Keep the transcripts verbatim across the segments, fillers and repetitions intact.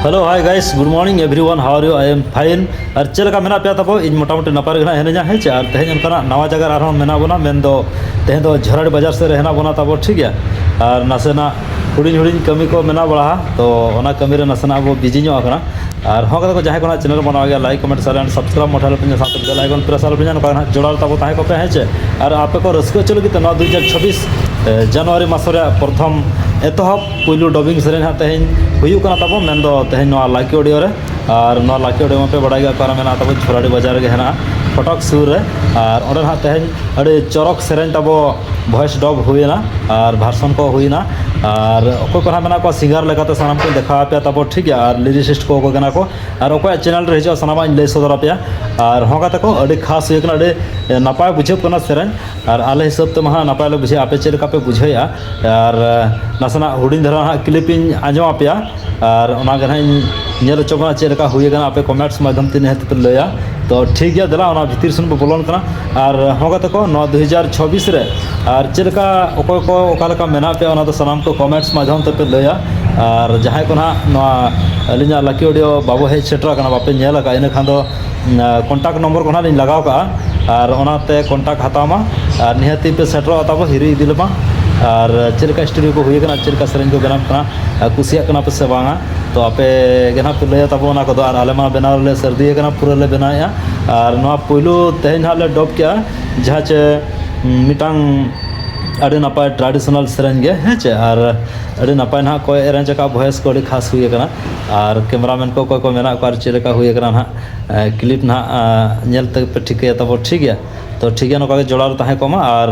Hello, hi guys, good morning everyone, how are you? I am fine. ᱟᱨ ᱪᱮᱫ ᱞᱮᱠᱟ ᱢᱮᱱᱟᱜ ᱯᱮᱭᱟ ᱛᱟᱵᱚ? ᱤᱧ ᱢᱚᱴᱟᱢᱩᱴᱤ ᱱᱟᱯᱟᱭ ᱨᱮᱜᱮ ᱱᱟᱜ ᱦᱤᱱᱟᱹᱧᱟ, ᱦᱮᱸ ᱪᱮ? ᱟᱨ ᱛᱮᱦᱮᱧ ᱚᱱᱠᱟᱱᱟᱜ ᱱᱟᱣᱟ ᱡᱟᱭᱜᱟ ᱨᱮ ᱟᱨᱦᱚᱸ ᱢᱮᱱᱟᱜ ᱵᱚᱱᱟ, ᱢᱮᱱᱫᱚ ᱛᱮᱦᱮᱧ ᱫᱚ ᱡᱷᱚᱨᱟᱰᱤ ᱵᱟᱡᱟᱨ ᱥᱮᱫ ᱨᱮ ᱦᱮᱱᱟᱜ ᱵᱚᱱᱟ ᱛᱟᱵᱚ, ᱴᱷᱤᱠ ᱜᱮᱭᱟ᱾ ᱟᱨ ᱱᱟᱥᱮᱱᱟᱜ ᱦᱩᱰᱤᱧ ᱦᱩᱰᱤᱧ ᱠᱟᱹᱢᱤ ᱠᱚ ᱢᱮᱱᱟᱜ ᱵᱟᱲᱟᱜᱼᱟ, ᱛᱚ ᱚᱱᱟ ᱠᱟᱹᱢᱤ ᱨᱮ ᱱᱟᱥᱮᱱᱟᱜ ᱵᱚ ᱵᱤᱡᱤ ᱧᱚᱜ ᱟᱠᱟᱱᱟ᱾ ᱟᱨ ᱦᱚᱸ ᱠᱟᱛᱮ ᱠᱚ ᱡᱟᱦᱟᱸᱭ ᱠᱚ ᱱᱟᱜ ᱪᱮᱱᱮᱞ ᱵᱚᱱᱟᱣ ᱜᱮᱭᱟ, like, comment, share and subscribe ᱢᱚᱴᱷᱟ ᱞᱮᱯᱮ ᱥᱟᱶᱛᱮ ᱵᱮᱞ ᱟᱭᱠᱚᱱ ᱯᱨᱮᱥ ᱟᱞᱚᱯᱮ ᱧᱟᱢ, ᱱᱚᱝᱠᱟ ᱱᱟᱜ ᱡᱚᱲᱟᱣ ᱛᱟᱵᱚ ᱛᱟᱦᱮᱸ ᱠᱚᱯᱮ, ᱦᱮᱸ ᱪᱮ? ᱟᱨ ᱟᱯᱮ ᱠᱚ ᱨᱟᱹᱥᱠᱟᱹ ᱦᱚᱪᱚ ᱞᱟᱹᱜᱤᱫ ᱛᱮ ᱱᱚᱣᱟ ᱫᱩ ᱦᱟᱡᱟᱨ ᱪᱷᱟᱵᱵᱤᱥ ᱡᱟᱱᱩᱣᱟᱨᱤ ᱢᱟᱥ ᱨᱮᱭᱟᱜ ᱯᱨᱚᱛᱷᱚᱢ ᱮᱛᱚᱦᱚᱵ ᱯᱩᱭᱞᱩ ᱰᱚᱵᱤᱝ ᱥᱮᱨᱮᱧ ᱦᱟᱸᱜ ᱛᱮᱦᱮᱧ ᱦᱩᱭᱩᱜ ᱠᱟᱱᱟ ᱛᱟᱵᱚ, ᱢᱮᱱᱫᱚ ᱛᱮᱦᱮᱧ ᱱᱚᱣᱟ ᱞᱟᱠᱤ ᱚᱰᱤᱭᱳ ᱨᱮ᱾ ᱟᱨ ᱱᱚᱣᱟ ᱞᱟᱠᱤ ᱚᱰᱤᱭᱳ ᱢᱟᱯᱮ ᱵᱟᱲᱟᱭ ᱜᱮᱭᱟ, ᱚᱠᱟᱨᱮ ᱢᱮᱱᱟᱜᱼᱟ ᱛᱟᱵᱚ, ᱡᱷᱚᱨᱟᱰᱤ ᱵᱟᱡᱟᱨ ᱨᱮᱜᱮ ᱦᱮᱱᱟᱜᱼᱟ, ᱯᱷᱚᱴᱚᱠ ᱥᱩᱨ ᱨᱮ᱾ ᱟᱨ ᱚᱸᱰᱮ ᱦᱟᱸᱜ ᱛᱮᱦᱮᱧ ᱟᱹᱰᱤ ᱪᱚᱨᱚᱠ ᱥᱮᱨᱮᱧ ᱛᱟᱵᱚ ᱵᱷᱚᱭᱮᱥ ᱰᱚᱵ ᱦᱩᱭᱮᱱᱟ ᱟᱨ ᱵᱷᱟᱨᱥᱚᱱ ᱠᱚ ᱦᱩᱭᱮᱱᱟ᱾ ᱟᱨ ᱚᱠᱚᱭ ᱠᱚ ᱦᱟᱸᱜ ᱢᱮᱱᱟᱜ ᱠᱚᱣᱟ ᱥᱤᱝᱜᱟᱨ ᱞᱮᱠᱟᱛᱮ ᱥᱟᱱᱟᱢ ᱠᱚᱧ ᱫᱮᱠᱷᱟᱣ ᱟᱯᱮᱭᱟ ᱛᱟᱵᱚ, ᱴᱷᱤᱠ ᱜᱮᱭᱟ᱾ ᱟᱨ ᱞᱤᱨᱤᱥᱤᱥᱴ ᱠᱚ ᱚᱠᱚᱭ ᱠᱟᱱᱟ ᱠᱚ ᱟᱨ ᱚᱠᱚᱭᱟᱜ ᱪᱮᱱᱮᱞ ᱨᱮ ᱦᱤᱡᱩᱜᱼᱟ, ᱥᱟᱱᱟᱢᱟᱜ ᱤᱧ ᱞᱟᱹᱭ ᱥᱚᱫᱚᱨ ᱟᱯᱮᱭᱟ᱾ ᱟᱨ ᱦᱚᱸ ᱠᱟᱛᱮ ᱠᱚ ᱟᱹᱰᱤ ᱠᱷᱟᱥ ᱦᱩᱭ ᱠᱟᱱᱟ, ᱟᱹᱰᱤ ᱱᱟᱯᱟᱭ ᱵᱩᱡᱷᱟᱹᱜ ᱠᱟᱱᱟ ᱥᱮᱨᱮᱧ᱾ ᱟᱨ ᱟᱞᱮ ᱦᱤᱥᱟᱹᱵ ᱛᱮᱢᱟ ᱦᱟᱸᱜ ᱱᱟᱯᱟᱭ ᱞᱮ ᱵᱩᱡᱷᱟᱹᱣᱟ, ᱟᱯᱮ ᱪᱮᱫ ᱞᱮᱠᱟ ᱯᱮ ᱵᱩᱡᱷᱟᱹᱣᱮᱫᱼᱟ? ᱟᱨ ᱱᱟᱥᱮᱱᱟᱜ ᱦᱩᱰᱤᱧ ᱫᱷᱟᱨᱟ ᱦᱟᱸᱜ ᱠᱞᱤᱯ ᱤᱧ ᱟᱸᱡᱚᱢ ᱟᱯᱮᱭᱟ, ᱟᱨ ᱚᱱᱟ ᱜᱮ ᱱᱟᱦᱟᱜ ᱤᱧ ᱧᱮᱞ ᱦᱚᱪᱚ ᱵᱚᱱᱟ ᱪᱮᱫ ᱞᱮᱠᱟ ᱦᱩᱭ ᱟᱠᱟᱱᱟ, ᱟᱯᱮ ᱠᱚᱢᱮᱱᱴᱥ ᱢᱟᱫᱽᱫᱷᱚᱢ ᱛᱮ ᱱᱤᱦᱟᱹᱛ ᱯᱮ ᱞᱟᱹᱭᱟ᱾ ᱛᱚ ᱴᱷᱤᱠ ᱜᱮᱭᱟ, ᱫᱮᱞᱟ ᱚᱱᱟ ᱵᱷᱤᱛᱤᱨ ᱥᱮᱱ ᱵᱚ ᱵᱚᱞᱚᱱ ᱠᱟᱱᱟ᱾ ᱟᱨ ᱦᱚᱸ ᱠᱟᱛᱮ ᱠᱚ, ᱱᱚᱣᱟ ᱫᱩ ᱦᱟᱡᱟᱨ ᱪᱷᱟᱵᱵᱤᱥ ᱨᱮ ᱟᱨ ᱪᱮᱫ ᱞᱮᱠᱟ ᱚᱠᱚᱭ ᱠᱚ ᱚᱠᱟ ᱞᱮᱠᱟ ᱢᱮᱱᱟᱜ ᱯᱮᱭᱟ, ᱚᱱᱟ ᱫᱚ ᱥᱟᱱᱟᱢ ᱠᱚ ᱠᱚᱢᱮᱱᱴᱥ ᱢᱟᱫᱽᱫᱷᱚᱢ ᱛᱮᱯᱮ ᱞᱟᱹᱭᱟ᱾ ᱟᱨ ᱡᱟᱦᱟᱸᱭ ᱠᱚ ᱱᱟᱦᱟᱜ ᱱᱚᱣᱟ ᱟᱹᱞᱤᱧᱟᱜ ᱞᱟᱠᱤ ᱚᱰᱤᱭᱳ ᱵᱟᱵᱚ ᱦᱮᱡ ᱥᱮᱴᱮᱨ ᱟᱠᱟᱱᱟ, ᱵᱟᱯᱮ ᱧᱮᱞ ᱟᱠᱟᱫᱼᱟ, ᱤᱱᱟᱹ ᱠᱷᱟᱱ ᱫᱚ ᱠᱚᱱᱴᱟᱠᱴ ᱱᱚᱢᱵᱚᱨ ᱠᱚ ᱱᱟᱦᱟᱜ ᱞᱤᱧ ᱞᱟᱜᱟᱣ ᱠᱟᱜᱼᱟ, ᱟᱨ ᱚᱱᱟᱛᱮ ᱠᱚᱱᱴᱟᱠᱴ ᱦᱟᱛᱟᱣ ᱢᱟ᱾ ᱟᱨ ᱱᱤᱦᱟᱹᱛᱤ ᱯᱮ ᱥᱮᱴᱮᱨᱚᱜᱼᱟ ᱛᱟᱵᱚ, ᱦᱤᱨᱤ ᱤᱫᱤ ᱞᱮᱢᱟ᱾ ᱟᱨ ᱪᱮᱫ ᱞᱮᱠᱟ ᱥᱴᱩᱰᱤᱭᱳ ᱠᱚ ᱦᱩᱭ ᱟᱠᱟᱱᱟ, ᱪᱮᱫ ᱞᱮᱠᱟ ᱥᱮᱨᱮᱧ ᱠᱚ ᱵᱮᱱᱟᱣ ᱠᱟᱱᱟ, ᱟᱨ ᱠᱩᱥᱤᱭᱟᱜ ᱠᱟᱱᱟ ᱯᱮ ᱥᱮ ᱵᱟᱝᱟ? ᱛᱚ ᱟᱯᱮ ᱜᱮ ᱱᱟᱦᱟᱜ ᱯᱮ ᱞᱟᱹᱭᱟ ᱛᱟᱵᱚ ᱚᱱᱟ ᱠᱚᱫᱚ᱾ ᱟᱨ ᱟᱞᱮ ᱢᱟ ᱵᱮᱱᱟᱣ ᱞᱮ ᱥᱟᱹᱨᱫᱤ ᱟᱠᱟᱱᱟ, ᱯᱩᱨᱟᱹ ᱞᱮ ᱵᱮᱱᱟᱣᱮᱫᱼᱟ᱾ ᱟᱨ ᱱᱚᱣᱟ ᱯᱩᱭᱞᱩ ᱛᱮᱦᱮᱧ ᱱᱟᱦᱟᱜ ᱞᱮ ᱰᱚᱵ ᱠᱮᱜᱼᱟ, ᱡᱟᱦᱟᱸ ᱪᱮ ᱢᱤᱫᱴᱟᱝ ᱟᱹᱰᱤ ᱱᱟᱯᱟᱭ ᱴᱨᱟᱰᱤᱥᱚᱱᱟᱞ ᱥᱮᱨᱮᱧ ᱜᱮ, ᱦᱮᱸ ᱪᱮ? ᱟᱨ ᱟᱹᱰᱤ ᱱᱟᱯᱟᱭ ᱱᱟᱦᱟᱜ ᱠᱚ ᱮᱨᱮᱧᱡᱽ ᱟᱠᱟᱫ, ᱵᱷᱚᱭᱮᱥ ᱠᱚ ᱟᱹᱰᱤ ᱠᱷᱟᱥ ᱦᱩᱭ ᱟᱠᱟᱱᱟ᱾ ᱟᱨ ᱠᱮᱢᱮᱨᱟᱢᱮᱱ ᱠᱚ ᱚᱠᱚᱭ ᱠᱚ ᱢᱮᱱᱟᱜ ᱠᱚᱣᱟ ᱟᱨ ᱪᱮᱫ ᱞᱮᱠᱟ ᱦᱩᱭ ᱟᱠᱟᱱᱟ ᱱᱟᱦᱟᱜ, ᱠᱞᱤᱯ ᱱᱟᱦᱟᱜ ᱧᱮᱞ ᱛᱮᱯᱮ ᱴᱷᱤᱠᱟᱹᱭᱟ ᱛᱟᱵᱚ, ᱴᱷᱤᱠ ᱜᱮᱭᱟ? ᱛᱚ ᱴᱷᱤᱠ ᱜᱮᱭᱟ, ᱱᱚᱝᱠᱟ ᱜᱮ ᱡᱚᱲᱟᱣ ᱨᱮ ᱛᱟᱦᱮᱸ ᱠᱚᱜ ᱢᱟ᱾ ᱟᱨ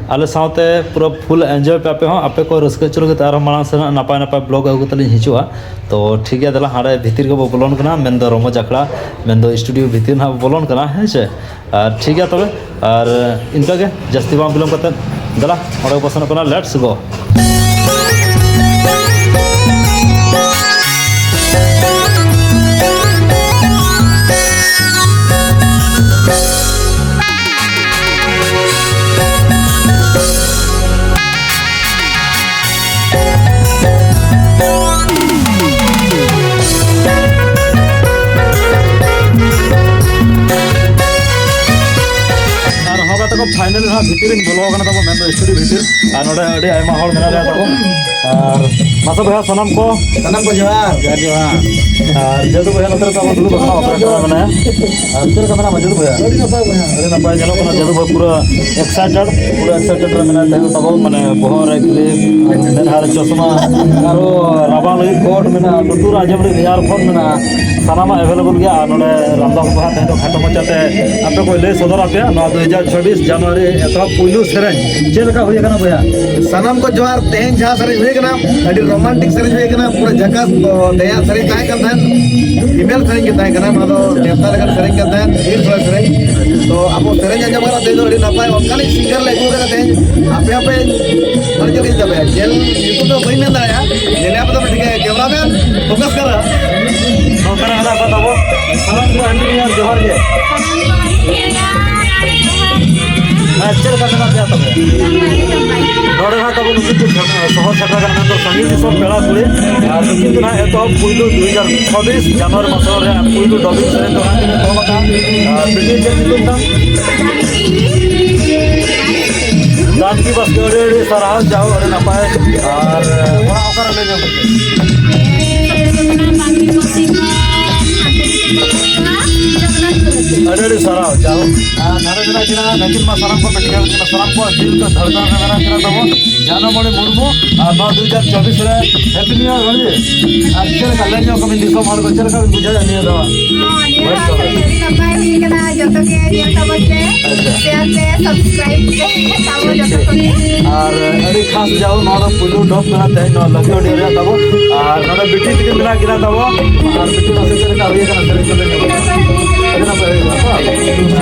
ᱟᱞᱮ ᱥᱟᱶᱛᱮ ᱯᱩᱨᱟᱹ ᱯᱷᱩᱞ ᱮᱱᱡᱚᱭ ᱯᱮ ᱟᱯᱮ ᱦᱚᱸ᱾ ᱟᱯᱮ ᱠᱚ ᱨᱟᱹᱥᱠᱟᱹ ᱦᱚᱪᱚ ᱞᱟᱹᱜᱤᱫ ᱛᱮ ᱟᱨᱦᱚᱸ ᱢᱟᱲᱟᱝ ᱥᱮᱱ ᱱᱟᱜ ᱱᱟᱯᱟᱭ ᱱᱟᱯᱟᱭ ᱵᱞᱚᱜ ᱟᱹᱜᱩ ᱠᱟᱛᱮ ᱞᱤᱧ ᱦᱤᱡᱩᱜᱼᱟ᱾ ᱛᱚ ᱴᱷᱤᱠ ᱜᱮᱭᱟ, ᱫᱮᱞᱟ ᱦᱟᱸᱰᱮ ᱵᱷᱤᱛᱤᱨ ᱜᱮᱵᱚ ᱵᱚᱞᱚᱱ ᱠᱟᱱᱟ, ᱢᱮᱱᱫᱚ ᱨᱚᱢᱚᱡᱽ ᱟᱠᱷᱲᱟ, ᱢᱮᱱᱫᱚ ᱥᱴᱩᱰᱤᱭᱳ ᱵᱷᱤᱛᱤᱨ ᱱᱟᱦᱟᱜ ᱵᱚ ᱵᱚᱞᱚᱱ ᱠᱟᱱᱟ, ᱦᱮᱸ ᱥᱮ? ᱟᱨ ᱴᱷᱤᱠ ᱜᱮᱭᱟ ᱛᱚᱵᱮ, ᱟᱨ ᱤᱱᱠᱟᱹ ᱜᱮ ᱡᱟᱹᱥᱛᱤ ᱵᱟᱝ ᱵᱤᱞᱚᱢ ᱠᱟᱛᱮ ᱫᱮᱞᱟ ᱚᱸᱰᱮ ᱵᱚ ᱥᱮᱱᱚᱜ ᱠᱟᱱᱟ, let's go. ᱯᱷᱟᱭᱱᱟᱞ ᱦᱟᱸᱜ ᱵᱷᱤᱛᱤᱨ ᱤᱧ ᱵᱚᱞᱚ ᱟᱠᱟᱱᱟ ᱛᱟᱵᱚ, ᱢᱮᱱᱫᱚ ᱥᱴᱩᱰᱤᱭᱳ ᱵᱷᱤᱛᱤᱨ᱾ ᱟᱨ ᱱᱚᱰᱮ ᱟᱹᱰᱤ ᱟᱭᱢᱟ ᱦᱚᱲ ᱢᱮᱱᱟᱜ ᱞᱮᱭᱟ ᱛᱟᱵᱚ᱾ ᱟᱨ ᱢᱟᱥᱮ ᱵᱚᱭᱦᱟ, ᱥᱟᱱᱟᱢ ᱠᱚ ᱡᱚᱦᱟᱨ, ᱡᱚᱦᱟᱨ᱾ ᱟᱨ ᱡᱟᱹᱫᱩ ᱵᱚᱭᱦᱟ ᱱᱚᱛᱮ ᱨᱮ ᱛᱟᱵᱚ ᱫᱩᱲᱩᱵ ᱟᱠᱟᱱᱟ, ᱚᱯᱮᱨᱮᱴᱚᱨ ᱢᱮᱱᱟᱭᱟ᱾ ᱟᱨ ᱪᱮᱫ ᱞᱮᱠᱟ ᱢᱮᱱᱟᱢᱟ ᱡᱟᱹᱫᱩ ᱵᱚᱭᱦᱟ? ᱟᱹᱰᱤ ᱱᱟᱯᱟᱭ ᱵᱚᱭᱦᱟ᱾ ᱟᱹᱰᱤ ᱱᱟᱯᱟᱭ ᱧᱮᱞᱚᱜ ᱠᱟᱱᱟ ᱡᱟᱹᱫᱩ ᱵᱚᱭᱦᱟ, ᱯᱩᱨᱟᱹ ᱮᱠᱥᱟᱭᱴᱮᱰ, ᱯᱩᱨᱟᱹ ᱮᱠᱥᱟᱭᱴᱮᱰ ᱨᱮ ᱢᱮᱱᱟᱭ ᱛᱟᱦᱮᱸ ᱛᱟᱵᱚ, ᱢᱟᱱᱮ ᱵᱚᱦᱚᱜ ᱨᱮ ᱠᱞᱤᱯ, ᱢᱮᱫᱦᱟ ᱨᱮ ᱪᱚᱥᱢᱟ, ᱟᱨᱚ ᱨᱟᱵᱟᱝ ᱞᱟᱹᱜᱤᱫ ᱠᱳᱴ ᱢᱮᱱᱟᱜᱼᱟ, ᱞᱩᱛᱩᱨ ᱟᱸᱡᱚᱢ ᱞᱟᱹᱜᱤᱫ ᱤᱭᱟᱨᱯᱷᱳᱱ ᱢᱮᱱᱟᱜᱼᱟ, ᱥᱟᱱᱟᱢᱟᱜ ᱮᱵᱮᱞᱮᱵᱚᱞ ᱜᱮᱭᱟ᱾ ᱟᱨ ᱱᱚᱰᱮ ᱨᱟᱢᱫᱟ ᱵᱟᱵᱟ ᱦᱟᱸᱜ ᱛᱮᱦᱮᱧ ᱫᱚ ᱠᱷᱟᱴᱚ ᱢᱟᱪᱟᱛᱮ ᱟᱯᱮ ᱠᱚᱭ ᱞᱟᱹᱭ ᱥᱚᱫᱚᱨ ᱟᱯᱮᱭᱟ ᱱᱚᱣᱟ ᱫᱩ ᱦᱟᱡᱟᱨ ᱪᱷᱟᱵᱵᱤᱥ ᱡᱟᱱᱩᱣᱟᱨᱤ ᱮᱛᱚᱦᱚᱵ ᱯᱩᱭᱞᱩ ᱥᱮᱨᱮᱧ ᱪᱮᱫ ᱞᱮᱠᱟ ᱦᱩᱭ ᱟᱠᱟᱱᱟ ᱵᱚᱭᱦᱟ? ᱥᱟᱱᱟᱢ ᱠᱚ ᱡᱚᱦᱟᱨ᱾ ᱛᱮᱦᱮᱧ ᱡᱟᱦᱟᱸ ᱥᱮᱨᱮᱧ ᱦᱩᱭ ᱟᱠᱟᱱᱟ, ᱟᱹᱰᱤ ᱨᱳᱢᱟᱱᱴᱤᱠ ᱥᱮᱨᱮᱧ ᱦᱩᱭ ᱟᱠᱟᱱᱟ, ᱯᱩᱨᱟᱹ ᱡᱷᱟᱠᱟᱥ᱾ ᱛᱚ ᱛᱮᱦᱮᱧᱟᱜ ᱥᱮᱨᱮᱧ ᱛᱟᱦᱮᱸ ᱠᱟᱱ ᱛᱟᱦᱮᱸᱫ, ᱯᱷᱤᱢᱮᱞ ᱥᱮᱨᱮᱧ ᱜᱮ ᱛᱟᱦᱮᱸ ᱠᱟᱱᱟ᱾ ᱱᱚᱣᱟ ᱫᱚ ᱱᱮᱣᱛᱟ ᱞᱮᱠᱟᱱ ᱥᱮᱨᱮᱧ ᱠᱟᱱ ᱛᱟᱦᱮᱸᱫ, ᱵᱤᱨ ᱥᱚᱲᱮ ᱥᱮᱨᱮᱧ᱾ ᱛᱚ ᱟᱵᱚ ᱥᱮᱨᱮᱧ ᱟᱸᱡᱚᱢ ᱠᱟᱱᱟ, ᱛᱮᱦᱮᱧ ᱫᱚ ᱟᱹᱰᱤ ᱱᱟᱯᱟᱭ ᱚᱱᱠᱟᱱᱤᱡ ᱥᱤᱝᱜᱟᱨ ᱞᱮ ᱟᱹᱜᱩ ᱟᱠᱟᱫᱟ ᱛᱮᱦᱮᱧ᱾ ᱟᱯᱮ ᱦᱚᱸᱯᱮ ᱟᱨ ᱪᱮᱫ ᱤᱧ ᱛᱟᱯᱮᱭᱟ? ᱧᱮᱞ ᱧᱩᱛᱩᱢ ᱫᱚ ᱵᱟᱹᱧ ᱢᱮᱱ ᱫᱟᱲᱮᱭᱟᱜᱼᱟ, ᱧᱮᱞᱮ ᱟᱯᱮ ᱫᱚᱯᱮ ᱴᱷᱤᱠᱟᱹᱭᱟ᱾ ᱠᱮᱢᱨᱟ ᱢᱮᱱ, ᱯᱷᱳᱠᱟᱥ ᱠᱟᱨᱟ᱾ ᱱᱚᱝᱠᱟᱱ ᱟᱞᱟᱝ ᱠᱚ ᱛᱟᱵᱚ ᱥᱟᱱᱟᱢ ᱠᱚ ᱦᱟᱺᱰᱤ ᱧᱩ ᱟᱨ ᱡᱚᱦᱟᱨ ᱜᱮ᱾ ᱟᱨ ᱪᱮᱫ ᱞᱮᱠᱟ ᱢᱮᱱᱟᱜ ᱯᱮᱭᱟ ᱛᱚᱵᱮ? ᱱᱚᱰᱮ ᱦᱟᱸᱜ ᱛᱟᱵᱚ ᱱᱩᱠᱤᱱ ᱠᱚ ᱥᱚᱦᱚᱨ ᱥᱮᱴᱮᱨ ᱠᱟᱱᱟ, ᱢᱮᱱᱫᱚ ᱥᱟᱺᱜᱤᱧ ᱫᱤᱥᱚᱢ ᱯᱮᱲᱟ ᱠᱩᱲᱤ᱾ ᱟᱨ ᱱᱩᱠᱤᱱ ᱫᱚ ᱱᱟᱦᱟᱜ ᱮᱛᱚᱦᱚᱵ ᱯᱩᱭᱞᱩ ᱫᱩ ᱦᱟᱡᱟᱨ ᱪᱷᱟᱵᱵᱤᱥ ᱡᱟᱱᱩᱣᱟᱨᱤ ᱢᱟᱥ ᱨᱮᱭᱟᱜ ᱯᱩᱭᱞᱩ ᱰᱚᱵᱤᱝ ᱥᱮᱨᱮᱧ ᱫᱚ ᱱᱟᱦᱟᱜ ᱠᱤᱱ ᱮᱛᱚᱦᱚᱵ ᱟᱠᱟᱫᱼᱟ᱾ ᱟᱨ ᱵᱤᱴᱤ, ᱪᱮᱫ ᱧᱩᱛᱩᱢ ᱛᱟᱢ? ᱡᱟᱱᱠᱤ ᱵᱟᱥᱠᱮ, ᱟᱹᱰᱤ ᱟᱹᱰᱤ ᱥᱟᱨᱦᱟᱣ, ᱡᱟᱦᱳ ᱟᱹᱰᱤ ᱱᱟᱯᱟᱭ᱾ ᱟᱨ ᱚᱲᱟᱜ ᱚᱠᱟᱨᱮ ᱞᱟᱹᱭ ᱧᱚᱜ ᱠᱟᱛᱮ? ᱟᱹᱰᱤ ᱟᱹᱰᱤ ᱥᱟᱨᱦᱟᱣ, ᱡᱟᱦᱳ᱾ ᱟᱨ ᱱᱚᱰᱮ ᱢᱮᱱᱟᱜ ᱠᱤᱱᱟ, ᱱᱩᱠᱤᱱ ᱢᱟ ᱥᱟᱱᱟᱢ ᱠᱚ ᱯᱮ ᱴᱷᱤᱠᱟᱹ ᱠᱤᱱᱟ, ᱥᱟᱱᱟᱢ ᱠᱚ ᱫᱤᱞ ᱠᱚ ᱫᱷᱟᱲᱠᱟᱱ ᱨᱮ ᱢᱮᱱᱟᱜ ᱠᱤᱱᱟ ᱛᱟᱵᱚᱱ ᱡᱟᱱᱚᱢᱚᱬᱤ ᱢᱩᱨᱢᱩ᱾ ᱟᱨ ᱱᱚᱣᱟ ᱫᱩ ᱦᱟᱡᱟᱨ ᱪᱚᱵᱵᱤᱥ ᱨᱮ ᱦᱮᱯᱤ ᱱᱤᱭᱩ ᱤᱭᱟᱨ ᱨᱚᱲ ᱡᱮ᱾ ᱟᱨ ᱪᱮᱫ ᱞᱮᱠᱟ ᱞᱟᱹᱭ ᱧᱚᱜ ᱠᱟᱹᱢᱤ ᱫᱤᱥᱚᱢ ᱦᱚᱲ ᱠᱚ, ᱪᱮᱫ ᱞᱮᱠᱟ ᱵᱤᱱ ᱵᱩᱡᱷᱟᱹᱣᱮᱫᱼᱟ ᱱᱤᱭᱟᱹ ᱫᱷᱟᱣ? ᱦᱚᱸ, ᱱᱤᱭᱟᱹ ᱫᱷᱟᱣ ᱥᱮᱨᱮᱧ ᱟᱹᱰᱤ ᱱᱟᱯᱟᱭ ᱦᱩᱭ ᱠᱟᱱᱟ, ᱡᱚᱛᱚ ᱜᱮ ᱧᱮᱞ ᱛᱟᱵᱚᱱ ᱯᱮ, ᱟᱪᱪᱷᱟ᱾ ᱥᱮᱭᱟᱨ ᱯᱮ, ᱥᱟᱵᱥᱠᱨᱟᱭᱤᱵ ᱯᱮ, ᱛᱟᱵᱚ ᱴᱷᱤᱠ, ᱡᱚᱛᱚ ᱴᱷᱤᱠ᱾ ᱠᱚᱜᱮ᱾ ᱟᱨ ᱟᱹᱰᱤ ᱠᱷᱟᱥ ᱡᱟᱦᱳ ᱱᱚᱣᱟ ᱫᱚ ᱯᱩᱭᱞᱩ ᱰᱚᱵ ᱠᱟᱱᱟ ᱛᱮᱦᱮᱧ ᱱᱚᱣᱟ ᱞᱟᱠᱤ ᱚᱰᱤᱭᱳ ᱨᱮᱭᱟᱜ ᱛᱟᱵᱚ᱾ ᱟᱨ ᱱᱚᱰᱮ ᱵᱤᱴᱤ ᱛᱤᱠᱤᱱ ᱢᱮᱱᱟᱜ ᱠᱤᱱᱟ ᱛᱟᱵᱚ᱾ ᱟᱨ ᱵᱤᱴᱤ ᱢᱟᱥᱮ ᱪᱮᱫ ᱞᱮᱠᱟ ᱦᱩᱭ ᱟᱠᱟᱱᱟ ᱥᱮᱨᱮᱧ ᱠᱚ ᱞᱟᱹᱭ ᱧᱚᱜ ᱢᱮ᱾ ᱟᱹᱰᱤ ᱱᱟᱯᱟᱭ ᱦᱩᱭ ᱟᱠᱟᱱᱟ ᱛᱚ᱾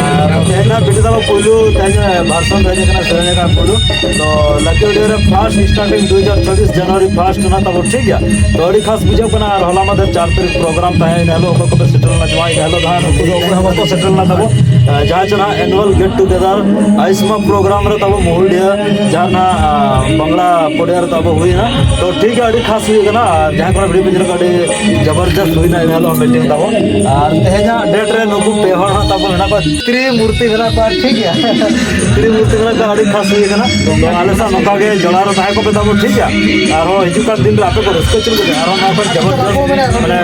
ᱟᱨ ᱛᱮᱦᱮᱧ ᱱᱟᱜ ᱵᱤᱴᱤ ᱛᱟᱵᱚ ᱯᱩᱭᱞᱩ ᱛᱮᱦᱮᱧ ᱵᱷᱟᱨᱥᱚᱱ ᱦᱮᱡ ᱟᱠᱟᱱᱟ, ᱥᱮᱨᱮᱧ ᱟᱠᱟᱫ ᱯᱩᱭᱞᱩ᱾ ᱛᱚ ᱞᱟᱠᱤ ᱚᱰᱤᱭᱳ ᱨᱮ ᱯᱷᱟᱥᱴ ᱥᱴᱟᱨᱴᱤᱝ ᱫᱩ ᱦᱟᱡᱟᱨ ᱪᱷᱟᱵᱵᱤᱥ ᱡᱟᱱᱩᱣᱟᱨᱤ ᱯᱷᱟᱥᱴ ᱠᱟᱱᱟ ᱛᱟᱵᱚ, ᱴᱷᱤᱠ ᱜᱮᱭᱟ᱾ ᱛᱚ ᱟᱹᱰᱤ ᱠᱷᱟᱥ ᱵᱩᱡᱷᱟᱹᱜ ᱠᱟᱱᱟ᱾ ᱟᱨ ᱦᱚᱞᱟ ᱢᱟᱫᱷᱮᱨ ᱪᱟᱨ ᱛᱟᱹᱨᱤᱠᱷ ᱯᱨᱳᱜᱨᱟᱢ ᱛᱟᱦᱮᱸᱭᱮᱱᱟ, ᱮᱱ ᱦᱤᱞᱳᱜ ᱚᱠᱚᱭ ᱠᱚᱯᱮ ᱥᱮᱴᱮᱨ ᱞᱮᱱᱟ ᱪᱮ ᱵᱟᱝ, ᱮᱱ ᱦᱤᱞᱳᱜ ᱫᱚ ᱦᱟᱸᱜ ᱱᱩᱠᱩ ᱫᱚ ᱚᱠᱚᱭ ᱦᱚᱸ ᱵᱟᱠᱚ ᱥᱮᱴᱮᱨ ᱞᱮᱱᱟ ᱛᱟᱵᱚ᱾ ᱟᱸ, ᱡᱟᱦᱟᱸ ᱪᱮ ᱱᱟᱦᱟᱜ ᱮᱱᱩᱣᱟᱞ ᱜᱮᱴ ᱴᱩᱜᱮᱫᱟᱨ ᱟᱭᱩᱥᱢᱟ ᱯᱨᱳᱜᱨᱟᱢ ᱨᱮ ᱛᱟᱵᱚ ᱢᱩᱦᱩᱞᱰᱤᱦᱟᱹ ᱡᱟᱦᱟᱸ ᱱᱟᱦᱟᱜ, ᱟᱸ, ᱵᱟᱝᱞᱟ ᱯᱚᱰᱤᱭᱟ ᱨᱮ ᱛᱟᱵᱚ ᱦᱩᱭᱱᱟ᱾ ᱛᱚ ᱴᱷᱤᱠ ᱜᱮᱭᱟ, ᱟᱹᱰᱤ ᱠᱷᱟᱥ ᱦᱩᱭ ᱠᱟᱱᱟ᱾ ᱟᱨ ᱡᱟᱦᱟᱸ ᱠᱚᱨᱮ ᱵᱷᱤᱰᱤᱭᱳ ᱯᱮ ᱧᱮᱞ ᱠᱟᱜ, ᱟᱹᱰᱤ ᱡᱚᱵᱚᱨᱡᱚᱥᱛ ᱦᱩᱭᱱᱟ ᱮᱱ ᱦᱤᱞᱳᱜ ᱢᱤᱴᱤᱝ ᱛᱟᱵᱚ᱾ ᱟᱨ ᱛᱮᱦᱮᱧᱟᱜ ᱰᱮᱴ ᱨᱮ ᱱᱩᱠᱩ ᱯᱮ ᱦᱚᱲ ᱦᱟᱸᱜ ᱛᱟᱵᱚ ᱢᱮᱱᱟᱜ ᱠᱚᱣᱟ, ᱛᱨᱤᱢᱩᱨᱛᱤ ᱢᱮᱱᱟᱜ ᱠᱚᱣᱟ, ᱴᱷᱤᱠ ᱜᱮᱭᱟ᱾ ᱛᱨᱤᱢᱩᱨᱛᱤ ᱢᱮᱱᱟᱜ ᱠᱚᱣᱟ, ᱟᱹᱰᱤ ᱠᱷᱟᱥ ᱦᱩᱭ ᱠᱟᱱᱟ᱾ ᱛᱚ ᱟᱞᱮ ᱥᱟᱶ ᱱᱚᱝᱠᱟ ᱜᱮ ᱡᱚᱲᱟᱣ ᱨᱮ ᱛᱟᱦᱮᱸ ᱠᱚᱯᱮ ᱛᱟᱵᱚ, ᱴᱷᱤᱠ ᱜᱮᱭᱟ᱾ ᱟᱨᱦᱚᱸ ᱦᱤᱡᱩᱜ ᱠᱟᱱ ᱫᱤᱱ ᱨᱮ ᱟᱯᱮ ᱠᱚ ᱨᱟᱹᱥᱠᱟᱹ ᱦᱚᱪᱚ ᱞᱟᱹᱜᱤᱫ ᱟᱨᱦᱚᱸ ᱱᱚᱣᱟ ᱠᱷᱚᱱ ᱡᱚᱵᱚᱨᱫᱚᱥ, ᱢᱟᱱᱮ,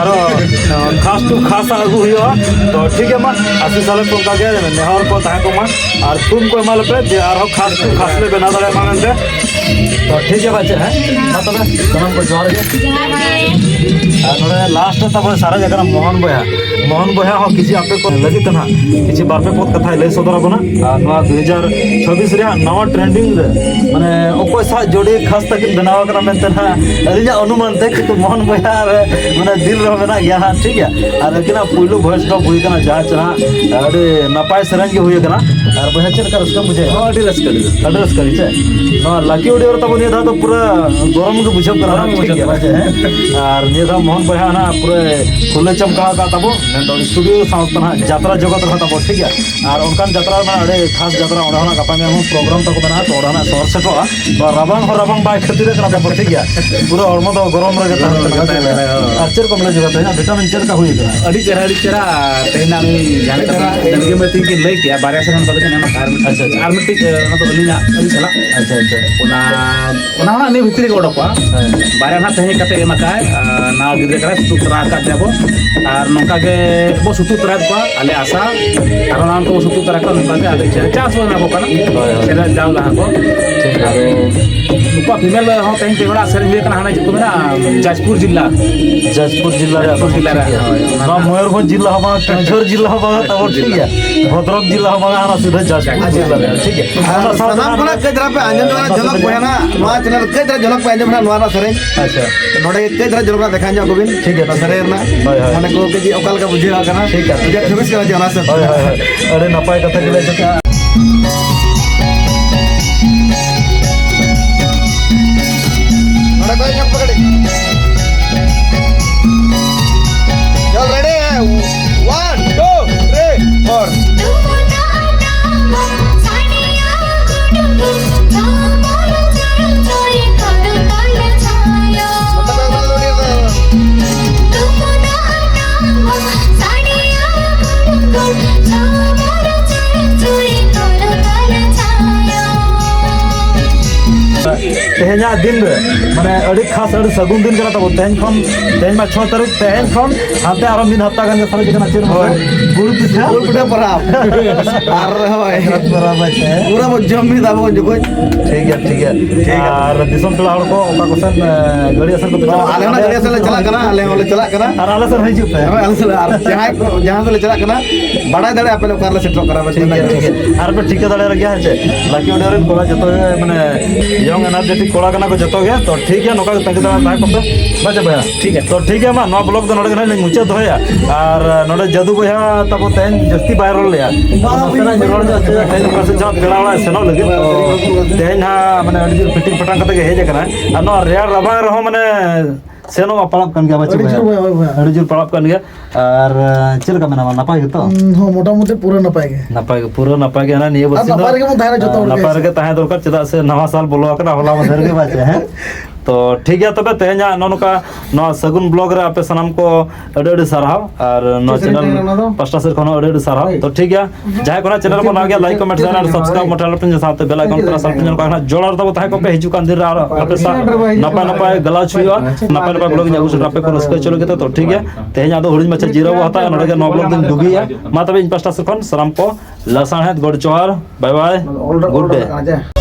ᱟᱨᱦᱚᱸ ᱠᱷᱟᱥ ᱴᱩ ᱠᱷᱟᱥ ᱟᱹᱜᱩ ᱦᱩᱭᱩᱜᱼᱟ᱾ ᱛᱚ ᱴᱷᱤᱠ ᱜᱮᱭᱟ, ᱢᱟ ᱟᱥᱤᱥ ᱟᱞᱮ ᱯᱮ, ᱚᱱᱠᱟ ᱜᱮ ᱱᱮᱦᱚᱨ ᱠᱚ ᱛᱟᱦᱮᱸ ᱠᱚᱜ ᱢᱟ᱾ ᱟᱨ ᱛᱷᱩᱢ ᱠᱚ ᱮᱢᱟ ᱞᱮᱯᱮ ᱡᱮ ᱟᱨᱦᱚᱸ ᱠᱷᱟᱥ ᱴᱩ ᱠᱷᱟᱥ ᱞᱮ ᱵᱮᱱᱟᱣ ᱫᱟᱲᱮᱭᱟᱜ ᱢᱟ ᱢᱮᱱᱛᱮ᱾ ᱛᱚ ᱴᱷᱤᱠ ᱜᱮᱭᱟ ᱵᱟᱪᱮ, ᱦᱮᱸ? ᱢᱟ ᱛᱚᱵᱮ ᱥᱟᱱᱟᱢ ᱠᱚ ᱡᱚᱦᱟᱨ ᱜᱮ᱾ ᱟᱨ ᱱᱚᱰᱮ ᱞᱟᱥᱴ ᱨᱮ ᱛᱟᱵᱚᱱ ᱥᱟᱨᱮᱡ ᱟᱠᱟᱱᱟ ᱢᱳᱦᱚᱱ ᱵᱚᱭᱦᱟ᱾ ᱢᱳᱦᱚᱱ ᱵᱚᱭᱦᱟ ᱦᱚᱸ ᱠᱤᱪᱷᱤ ᱟᱯᱮ ᱠᱚ ᱞᱟᱹᱜᱤᱫ ᱛᱮ ᱱᱟᱦᱟᱜ ᱠᱤᱪᱷᱤ ᱵᱟᱨ ᱯᱮ ᱯᱚᱫ ᱠᱟᱛᱷᱟᱭ ᱞᱟᱹᱭ ᱥᱚᱫᱚᱨ ᱟᱵᱚᱱᱟ᱾ ᱟᱨ ᱱᱚᱣᱟ ᱫᱩ ᱦᱟᱡᱟᱨ ᱪᱷᱚᱵᱵᱤᱥ ᱨᱮᱭᱟᱜ ᱱᱟᱣᱟ ᱴᱨᱮᱱᱰᱤᱝ ᱨᱮ, ᱢᱟᱱᱮ, ᱚᱠᱚᱭ ᱥᱟᱶ ᱡᱳᱰᱤ ᱠᱷᱟᱥ ᱛᱟᱹᱠᱤᱱ ᱵᱮᱱᱟᱣ ᱟᱠᱟᱱᱟ ᱢᱮᱱᱛᱮ ᱱᱟᱦᱟᱜ ᱟᱹᱞᱤᱧᱟᱜ ᱚᱱᱩᱢᱟᱱ ᱛᱮ, ᱠᱤᱱᱛᱩ ᱢᱳᱦᱚᱱ ᱵᱚᱭᱦᱟ ᱟᱨ, ᱢᱟᱱᱮ, ᱫᱤᱞ ᱨᱮᱦᱚᱸ ᱢᱮᱱᱟᱜ ᱜᱮᱭᱟ ᱦᱟᱸᱜ, ᱴᱷᱤᱠ ᱜᱮᱭᱟ᱾ ᱟᱨ ᱟᱹᱠᱤᱱᱟᱜ ᱯᱩᱭᱞᱩ ᱵᱷᱚᱭᱮᱥ ᱰᱨᱚᱯ ᱦᱩᱭ ᱟᱠᱟᱱᱟ, ᱡᱟᱦᱟᱸ ᱪᱮ ᱱᱟᱦᱟᱜ ᱟᱹᱰᱤ ᱱᱟᱯᱟᱭ ᱥᱮᱨᱮᱧ ᱜᱮ ᱦᱩᱭ ᱟᱠᱟᱱᱟ᱾ ᱟᱨ ᱵᱚᱭᱦᱟ, ᱪᱮᱫ ᱞᱮᱠᱟ ᱨᱟᱹᱥᱠᱟᱹᱢ ᱵᱩᱡᱷᱟᱹᱣᱮᱫᱼᱟ? ᱦᱚᱸ, ᱟᱹᱰᱤ ᱨᱟᱹᱥᱠᱟᱹ ᱜᱮ᱾ ᱟᱹᱰᱤ ᱨᱟᱹᱥᱠᱟᱹ ᱜᱮ ᱪᱮ? ᱱᱚᱣᱟ ᱞᱟᱠᱤ ᱚᱰᱤᱭᱳ ᱨᱮ ᱛᱟᱵᱚ ᱱᱤᱭᱟᱹ ᱫᱷᱟᱣ ᱫᱚ ᱯᱩᱨᱟᱹ ᱜᱚᱨᱚᱢ ᱜᱮ ᱵᱩᱡᱷᱟᱹᱜ ᱠᱟᱱᱟ, ᱜᱚᱨᱚᱢ ᱴᱷᱤᱠ ᱵᱩᱡᱷᱟᱹᱜ ᱜᱮᱭᱟ, ᱠᱟᱱᱟ᱾ ᱦᱮᱸ? ᱟᱨ ᱱᱤᱭᱟᱹ ᱫᱷᱟᱣ ᱢᱳᱦᱚᱱ ᱵᱚᱭᱦᱟ ᱱᱟᱜ ᱯᱩᱨᱟᱹ ᱠᱷᱩᱞᱟᱹ ᱪᱟᱢᱠᱟᱣ ᱟᱠᱟᱫ ᱛᱟᱵᱚ, ᱢᱮᱱᱫᱚ ᱥᱴᱩᱰᱤᱭᱳ ᱥᱟᱶᱛᱮ ᱱᱟᱜ ᱡᱟᱛᱨᱟ ᱡᱚᱜᱚᱛ ᱨᱮᱦᱚᱸ ᱛᱟᱵᱚ, ᱴᱷᱤᱠ ᱜᱮᱭᱟ? ᱟᱨ ᱚᱱᱠᱟᱱ ᱡᱟᱛᱨᱟ ᱨᱮᱱᱟᱜ ᱟᱹᱰᱤ ᱠᱷᱟᱥ ᱡᱟᱛᱨᱟ, ᱚᱸᱰᱮ ᱦᱚᱸ ᱱᱟᱜ ᱜᱟᱯᱟ ᱢᱮᱭᱟᱝ ᱦᱚᱸ ᱯᱨᱳᱜᱨᱟᱢ ᱛᱟᱠᱚ ᱢᱮᱱᱟᱜᱼᱟ, ᱛᱚ ᱚᱸᱰᱮ ᱦᱚᱸ ᱱᱟᱜ ᱥᱚᱦᱚᱨ ᱥᱮᱴᱮᱨᱚᱜᱼᱟ᱾ ᱱᱚᱣᱟ ᱨᱟᱵᱟᱝ ᱦᱚᱸ ᱨᱟᱵᱟᱝ ᱵᱟᱭ ᱠᱷᱟᱹᱛᱤᱨᱮᱫ ᱠᱟᱱᱟ ᱛᱟᱵᱚ, ᱴᱷᱤᱠ ᱜᱮᱭᱟ? ᱯᱩᱨᱟᱹ ᱦᱚᱲᱢᱚ ᱫᱚ ᱜᱚᱨᱚᱢ ᱨᱮᱜᱮ ᱛᱟᱦᱮᱱ ᱠᱟᱱᱟ᱾ ᱦᱳᱭ᱾ ᱟᱨ ᱪᱮᱫ ᱞᱮᱠᱟ ᱵᱩᱡᱷᱟᱹᱣ ᱠᱮᱫᱟ? ᱛᱮᱦᱮᱧᱟᱜ ᱵᱷᱤᱴᱟᱢᱤᱱ ᱪᱮᱫ ᱞᱮᱠᱟ ᱦᱩᱭ ᱟᱠᱟᱱᱟ? ᱟᱹᱰᱤ ᱪᱮᱦᱨᱟ, ᱟᱹᱰᱤ ᱪᱮᱦᱨᱟ᱾ ᱛᱮᱦᱮᱧ ᱱᱟᱜ ᱱᱩᱭ ᱡᱟᱦᱟᱸ ᱞᱮᱠᱟ ᱰᱟᱹᱝᱜᱤᱭᱟᱹ ᱢᱟᱹᱭ ᱛᱤᱠᱤᱱ ᱞᱟᱹᱭ ᱠᱮᱜᱼᱟ, ᱵᱟᱨᱭᱟ ᱥᱮᱨᱮᱧ ᱚᱱᱠᱟ ᱞᱮᱠᱟ ᱧᱟᱢ ᱟᱠᱟᱫᱼᱟ᱾ ᱟᱨ ᱢᱤᱫᱴᱤᱡ, ᱟᱪᱪᱷᱟ, ᱟᱪᱪᱷᱟ᱾ ᱟᱨ ᱢᱤᱫᱴᱤᱡ, ᱚᱱᱟ ᱫᱚ ᱟᱹᱞᱤᱧᱟᱜ, ᱟᱹᱞᱤᱧ ᱥᱟᱞᱟᱜ᱾ ᱟᱪᱪᱷᱟ, ᱟᱪᱪᱷᱟ᱾ ᱚᱱᱟ, ᱚᱱᱟ ᱦᱚᱸ ᱱᱟᱜ ᱱᱤᱭᱟᱹ ᱵᱷᱤᱛᱨᱤ ᱨᱮᱜᱮ ᱚᱰᱚᱠᱚᱜᱼᱟ᱾ ᱦᱮᱸ᱾ ᱵᱟᱨᱭᱟ ᱱᱟᱜ ᱛᱮᱦᱮᱧ ᱠᱟᱛᱮ ᱮᱢ ᱟᱠᱟᱫᱼᱟᱭ, ᱟᱨ ᱱᱟᱣᱟ ᱜᱤᱫᱽᱨᱟᱹ ᱠᱟᱱᱟᱭ, ᱥᱩᱛᱩᱜ ᱛᱚᱨᱟ ᱟᱠᱟᱫ ᱫᱮᱭᱟ ᱵᱚ᱾ ᱟᱨ ᱱᱚᱝᱠᱟ ᱜᱮ ᱵᱚ ᱥᱩᱛᱩᱜ ᱛᱚᱨᱟ ᱠᱚᱣᱟ, ᱟᱞᱮ ᱟᱥᱟ᱾ ᱟᱨᱦᱚᱸ ᱱᱟᱣᱟ ᱠᱚ ᱥᱩᱛᱩᱜ ᱛᱚᱨᱟ ᱠᱚᱣᱟ, ᱱᱚᱝᱠᱟ ᱜᱮ ᱟᱞᱮ ᱪᱟᱥ ᱦᱚᱸ ᱮᱢᱟ ᱠᱚ ᱠᱟᱱᱟ᱾ ᱦᱳᱭ, ᱦᱳᱭ᱾ ᱥᱮᱫᱟᱭ ᱡᱟᱣ ᱞᱟᱦᱟ ᱠᱚ᱾ ᱴᱷᱤᱠ ᱜᱮᱭᱟ᱾ ᱟᱫᱚ ᱱᱩᱠᱩᱣᱟᱜ ᱯᱷᱤᱢᱮᱞ ᱦᱚᱸ ᱛᱮᱦᱮᱧ ᱯᱮ ᱦᱚᱲᱟᱜ ᱥᱮᱨᱮᱧ ᱦᱩᱭ ᱠᱟᱱᱟ, ᱦᱟᱱᱟ ᱪᱮᱫ ᱠᱚ ᱢᱮᱱᱟ, ᱡᱟᱡᱽᱯᱩᱨ ᱡᱤᱞᱟ᱾ ᱡᱟᱡᱽᱯᱩᱨ ᱡᱤᱞᱟ ᱨᱮ ᱡᱟᱡᱽᱯᱩᱨ ᱡᱤᱞᱟ ᱨᱮ, ᱴᱷᱤᱠ ᱜᱮᱭᱟ᱾ ᱦᱳᱭ, ᱚᱱᱟ ᱱᱚᱣᱟ ᱨᱮᱱᱟᱜ ᱢᱚᱭᱩᱨᱵᱷᱚᱸᱡᱽ ᱡᱤᱞᱟ ᱦᱚᱸ ᱵᱟᱝ, ᱠᱮᱣᱚᱱᱡᱷᱚᱨ ᱡᱤᱞᱟ ᱦᱚᱸ ᱵᱟᱝ, ᱛᱟᱵᱚ ᱴᱷᱤᱠ ᱜᱮᱭᱟ᱾ ᱵᱷᱚᱫᱨᱚᱠ ᱡᱤᱞᱟ ᱦᱚᱸ ᱵᱟᱝ, ᱦᱟᱱᱟ ᱥᱤᱫᱷᱟᱹ ᱡᱟᱡᱽᱯᱩᱨ ᱡᱤᱞᱟ ᱨᱮ, ᱴᱷᱤᱠ ᱜᱮᱭᱟ᱾ ᱟᱨ ᱚᱱᱟ ᱥᱟᱶᱛᱮ ᱥᱟᱱᱟᱢ ᱦᱟᱱᱟ ᱠᱷᱚᱱᱟᱜ ᱠᱟᱹᱡ ᱫᱷᱟᱨᱟ ᱯᱮ ᱟᱸᱡᱚᱢ ᱧᱚᱜᱟ, ᱚᱱᱟ ᱡᱷᱚᱞᱚᱠ ᱥᱟᱶᱛᱮ ᱵᱚᱭᱦᱟ ᱱᱟᱜ ᱱᱚᱣᱟ ᱪᱮᱱᱮᱞ ᱠᱟᱹᱡ ᱫᱷᱟᱨᱟ ᱡᱷᱚᱞᱚᱠ ᱯᱮ ᱟᱸᱡᱚᱢ ᱱᱟᱜ ᱱᱚᱣᱟ ᱨᱮᱱᱟᱜ ᱥᱮᱨᱮᱧ᱾ ᱟᱪᱪᱷᱟ᱾ ᱱᱚᱰᱮ ᱜᱮ ᱠᱟᱹᱡ ᱫᱷᱟᱨᱟ ᱡᱷᱚᱞᱚᱠ ᱱᱟᱜ ᱫᱮᱠᱷᱟᱣ ᱧᱚᱜ ᱠᱚᱵᱤᱱ᱾ ᱴᱷᱤᱠ ᱜᱮᱭᱟ, ᱢᱟᱱᱮ ᱴᱷᱤᱠ ᱠᱚ ᱜᱮᱭᱟ᱾ ᱠᱟᱹᱡ ᱚᱠᱟ ᱞᱮᱠᱟ ᱵᱩᱡᱷᱟᱹᱣ ᱟᱠᱟᱱᱟ᱾ ᱴᱷᱤᱠ ᱜᱮᱭᱟ, ᱴᱷᱤᱠ ᱜᱮᱭᱟ᱾ ᱫᱩ ᱦᱟᱡᱟᱨ ᱪᱷᱚᱵᱵᱤᱥ ᱠᱟᱱᱟ ᱡᱮ ᱚᱱᱟ ᱥᱮᱫ᱾ ᱦᱳᱭ, ᱦᱳᱭ, ᱦᱳᱭ᱾ ᱟᱹᱰᱤ ᱱᱟᱯᱟᱭ ᱠᱟᱛᱷᱟ ᱜᱮ ᱞᱟᱹᱭ ᱦᱚᱪᱚ ᱠᱮᱫᱟ᱾ ᱱᱚᱰᱮ ᱠᱷᱚᱱ ᱧᱚᱜ ᱯᱮ ᱠᱟᱹᱴᱤᱡ᱾ All ready? One, two, three, four. ᱫᱤᱱ ᱨᱮ, ᱢᱟᱱᱮ, ᱟᱹᱰᱤ ᱠᱷᱟᱥ, ᱟᱹᱰᱤ ᱥᱟᱹᱜᱩᱱ ᱫᱤᱱ ᱠᱟᱱᱟ ᱛᱟᱵᱚ᱾ ᱛᱮᱦᱮᱧ ᱠᱷᱚᱱ, ᱛᱮᱦᱮᱧ ᱢᱟ ᱪᱷᱚ ᱛᱟᱹᱨᱤᱠᱷ, ᱛᱮᱦᱮᱧ ᱠᱷᱚᱱ ᱦᱟᱱᱛᱮ ᱟᱨᱚ ᱢᱤᱫ ᱦᱟᱯᱛᱟ ᱜᱟᱱ ᱜᱮ ᱥᱟᱨᱮᱡ ᱠᱟᱱᱟ᱾ ᱪᱮᱫ ᱦᱳᱭ᱾ ᱜᱩᱲ ᱯᱤᱴᱷᱟᱹ? ᱜᱩᱲ ᱯᱤᱴᱷᱟᱹ ᱯᱚᱨᱚᱵᱽ᱾ ᱟᱨ ᱦᱳᱭ᱾ ᱥᱟᱠᱨᱟᱛ ᱯᱚᱨᱚᱵᱽ ᱟᱪᱪᱷᱟ᱾ ᱯᱩᱨᱟᱹ ᱵᱚ ᱡᱚᱢ ᱢᱤᱫᱟ ᱵᱚ ᱡᱚᱠᱷᱚᱡ᱾ ᱴᱷᱤᱠ ᱜᱮᱭᱟ, ᱴᱷᱤᱠ ᱜᱮᱭᱟ᱾ ᱴᱷᱤᱠ ᱜᱮᱭᱟ᱾ ᱟᱨ ᱫᱤᱥᱚᱢ ᱯᱮᱲᱟ ᱦᱚᱲ ᱠᱚ ᱚᱠᱟ ᱠᱚ ᱥᱮᱱ, ᱮ, ᱜᱟᱹᱲᱤ ᱟᱥᱮᱱ ᱠᱚᱯᱮ ᱪᱟᱞᱟᱜ ᱟᱞᱮ ᱦᱚᱸ ᱠᱟᱱᱟ? ᱜᱟᱹᱲᱤ ᱟᱥᱮᱱ ᱞᱮ ᱪᱟᱞᱟᱜ ᱠᱟᱱᱟ, ᱟᱞᱮ ᱦᱚᱸᱞᱮ ᱪᱟᱞᱟᱜ ᱠᱟᱱᱟ᱾ ᱟᱨ ᱟᱞᱮ ᱥᱮᱱ ᱦᱤᱡᱩᱜ ᱯᱮ᱾ ᱦᱳᱭ, ᱟᱞᱮ ᱥᱮᱱ, ᱟᱨ ᱡᱟᱦᱟᱸᱭ ᱠᱚ, ᱡᱟᱦᱟᱸ ᱥᱮᱫ ᱞᱮ ᱪᱟᱞᱟᱜ ᱠᱟᱱᱟ, ᱵᱟᱲᱟᱭ ᱫᱟᱲᱮᱭᱟᱜᱼᱟ ᱯᱮ ᱚᱠᱟ ᱨᱮᱞᱮ ᱥᱮᱴᱮᱨᱚᱜ ᱠᱟᱱᱟ᱾ ᱴᱷᱤᱠ ᱜᱮᱭᱟ, ᱴᱷᱤᱠ ᱜᱮᱭᱟ᱾ ᱟᱨ ᱯᱮ ᱴᱷᱤᱠᱟᱹ ᱫᱟᱲᱮᱭᱟᱜ ᱜᱮᱭᱟ, ᱦᱮᱸ ᱪᱮ? ᱞᱟᱠᱤ ᱚᱰᱮ ᱨᱮᱱ ᱠᱚᱲᱟ ᱡᱚᱛᱚ ᱜᱮ, ᱢᱟᱱᱮ, young energetic ᱠᱚᱲᱟ ᱠᱟᱱᱟ ᱠᱚ ᱡᱚᱛᱚ ᱜᱮ᱾ ᱛᱚ ᱴᱷᱤᱠ ᱜᱮᱭᱟ, ᱱᱚᱝᱠᱟ ᱜᱮ ᱛᱟᱺᱜᱤ ᱛᱟᱲᱟᱜ ᱨᱮ ᱛᱟᱦᱮᱸ ᱠᱚᱜ ᱯᱮ᱾ ᱵᱟᱪᱮ ᱵᱚᱭᱦᱟ? ᱴᱷᱤᱠ ᱜᱮᱭᱟ᱾ ᱛᱚ ᱴᱷᱤᱠ ᱜᱮᱭᱟ, ᱢᱟ ᱱᱚᱣᱟ vlog ᱫᱚ ᱱᱚᱰᱮ ᱜᱮ ᱱᱟᱦᱟᱜ ᱞᱤᱧ ᱢᱩᱪᱟᱹᱫ ᱫᱚᱦᱚᱭᱟ᱾ ᱟᱨ, ᱟᱨ ᱱᱚᱰᱮ ᱡᱟᱹᱫᱩ ᱵᱚᱭᱦᱟ ᱛᱟᱵᱚ ᱛᱮᱦᱮᱧ ᱡᱟᱹᱥᱛᱤ ᱵᱟᱭ ᱨᱚᱲ ᱞᱮᱭᱟ᱾ ᱵᱟᱝ, ᱵᱟᱹᱧ ᱨᱚᱲ ᱫᱟ᱾ ᱛᱮᱦᱮᱧ ᱚᱠᱟ ᱥᱮᱫ ᱪᱚ ᱯᱮᱲᱟ ᱚᱲᱟᱜ ᱮ ᱥᱮᱱᱚᱜ ᱞᱟᱹᱜᱤᱫ᱾ ᱛᱚ ᱛᱮᱦᱮᱧ ᱦᱟᱸᱜ, ᱢᱟᱱᱮ, ᱟᱹᱰᱤ ᱡᱳᱨ ᱯᱷᱤᱴᱤᱝ ᱯᱷᱟᱴᱟᱝ ᱠᱟᱛᱮ ᱜᱮ ᱦᱮᱡ ᱟᱠᱟᱱᱟᱭ᱾ ᱟᱨ ᱱᱚᱣᱟ ᱨᱮᱭᱟᱲ ᱨᱟᱵᱟᱝ ᱨᱮᱦᱚᱸ, ᱢᱟᱱᱮ, ᱥᱮᱱᱚᱜ ᱢᱟ ᱯᱟᱲᱟᱜ ᱠᱟᱱ ᱜᱮᱭᱟ, ᱵᱟᱪᱮ ᱟᱹᱰᱤ ᱵᱚᱭᱦᱟ? ᱡᱳᱨ, ᱦᱳᱭ, ᱦᱳᱭ, ᱦᱳᱭ᱾ ᱟᱹᱰᱤ ᱡᱳᱨ ᱯᱟᱲᱟᱜ ᱠᱟᱱ ᱜᱮᱭᱟ᱾ ᱟᱨ, ᱟᱸ, ᱪᱮᱫ ᱞᱮᱠᱟ ᱢᱮᱱᱟᱢᱟ? ᱱᱟᱯᱟᱭ ᱜᱮᱛᱚ? ᱦᱩᱸ, ᱦᱚᱸ, ᱢᱚᱴᱟᱢᱩᱴᱤ ᱯᱩᱨᱟᱹ ᱱᱟᱯᱟᱭ ᱜᱮ᱾ ᱱᱟᱯᱟᱭ ᱜᱮ, ᱯᱩᱨᱟᱹ ᱱᱟᱯᱟᱭ ᱜᱮ᱾ ᱦᱟᱱᱟ ᱱᱤᱭᱟᱹ ᱟᱨ ᱵᱟᱨᱥᱤᱧ ᱫᱚ, ᱱᱟᱯᱟᱭ ᱨᱮᱜᱮ ᱵᱚᱱ ᱛᱟᱦᱮᱱᱟ ᱡᱚᱛᱚ ᱟᱸ, ᱦᱚᱲ ᱜᱮ᱾ ᱱᱟᱯᱟᱭ ᱨᱮᱜᱮ ᱛᱟᱦᱮᱸ ᱫᱚᱨᱠᱟᱨ, ᱪᱮᱫᱟᱜ ᱥᱮ ᱱᱟᱣᱟ ᱥᱟᱞ ᱵᱚᱞᱚ ᱟᱠᱟᱱᱟ, ᱦᱚᱞᱟ ᱢᱟᱫᱷᱮᱨ ᱜᱮ ᱵᱟᱪᱮ, ᱦᱮᱸ? ᱛᱚ, ᱴᱷᱤᱠ ᱜᱮᱭᱟ, ᱛᱚᱵᱮ ᱛᱮᱦᱮᱧᱟᱜ ᱱᱚᱜᱼᱚ ᱱᱚᱝᱠᱟ ᱱᱚᱣᱟ ᱥᱟᱹᱜᱩᱱ vlog ᱨᱮ ᱟᱯᱮ ᱥᱟᱱᱟᱢ ᱠᱚ ᱟᱹᱰᱤ ᱟᱹᱰᱤ ᱥᱟᱨᱦᱟᱣ᱾ ᱟᱨ ᱱᱚᱣᱟ ᱪᱮᱫ ᱥᱮᱨᱮᱧ channel ᱛᱟᱦᱮᱸ ᱠᱟᱱᱟ ᱚᱱᱟ ᱫᱚ? ᱯᱟᱥᱴᱟ ᱥᱮᱫ ᱠᱷᱚᱱ ᱦᱚᱸ ᱟᱹᱰᱤ ᱟᱹᱰᱤ ᱥᱟᱨᱦᱟᱣ᱾ ᱦᱳᱭ᱾ ᱛᱚ, ᱴᱷᱤᱠ ᱜᱮᱭᱟ, ᱡᱟᱦᱟᱸᱭ ᱠᱚ ᱱᱟᱜ channel ᱠᱚ ᱱᱟᱣᱟ ᱜᱮᱭᱟ, like, comment, share ᱟᱨ subscribe ᱢᱚᱴᱷᱟ ᱟᱞᱚᱯᱮ ᱥᱟᱶᱛᱮ bell icon press ᱟᱞᱚᱯᱮ ᱧᱮᱞ ᱠᱟᱜ ᱠᱷᱟᱱ ᱡᱚᱲᱟᱣ ᱨᱮ ᱛᱟᱵᱚ ᱛᱟᱦᱮᱸ ᱠᱚᱜ ᱯᱮ᱾ ᱦᱤᱡᱩᱜ ᱠᱟᱱ ᱫᱤᱱ ᱨᱮ ᱟᱨ ᱟᱯᱮ ᱥᱟᱶ ᱱᱟᱯᱟᱭ ᱱᱟᱯᱟᱭ ᱜᱟᱞᱟᱪ ᱦᱩᱭᱩᱜᱼᱟ, ᱱᱟᱯᱟᱭ ᱱᱟᱯᱟᱭ vlog ᱤᱧ ᱟᱹᱜᱩ ᱥᱮᱴᱮᱨ ᱟᱯᱮ ᱠᱚ ᱨᱟᱹᱥᱠᱟᱹ ᱦᱚᱪᱚ ᱞᱟᱹᱜᱤᱫ ᱛᱮ᱾ ᱛᱚ, ᱴᱷᱤᱠ ᱜᱮᱭᱟ, ᱛᱮᱦᱮᱧᱟᱜ ᱫᱚ ᱦᱩᱰᱤᱧ ᱢᱟᱪᱷᱟ ᱡᱤᱨᱟᱹᱣ ᱵᱚ ᱦᱟᱛᱟᱣᱟ, ᱱᱚᱰᱮ ᱜᱮ ᱱᱚᱣᱟ vlog ᱫᱚᱧ ᱰᱩᱜᱤᱭᱟ᱾ ᱢᱟ ᱛᱚᱵᱮ, ᱤᱧ ᱯᱟᱥᱴᱟ ᱥᱮᱫ ᱠᱷᱚᱱ ᱥᱟᱱᱟᱢ ᱠᱚ ᱞᱟᱥᱟᱬᱦᱮᱫ ᱜᱚᱰ ᱡᱚᱦᱟᱨ, bye bye, good day᱾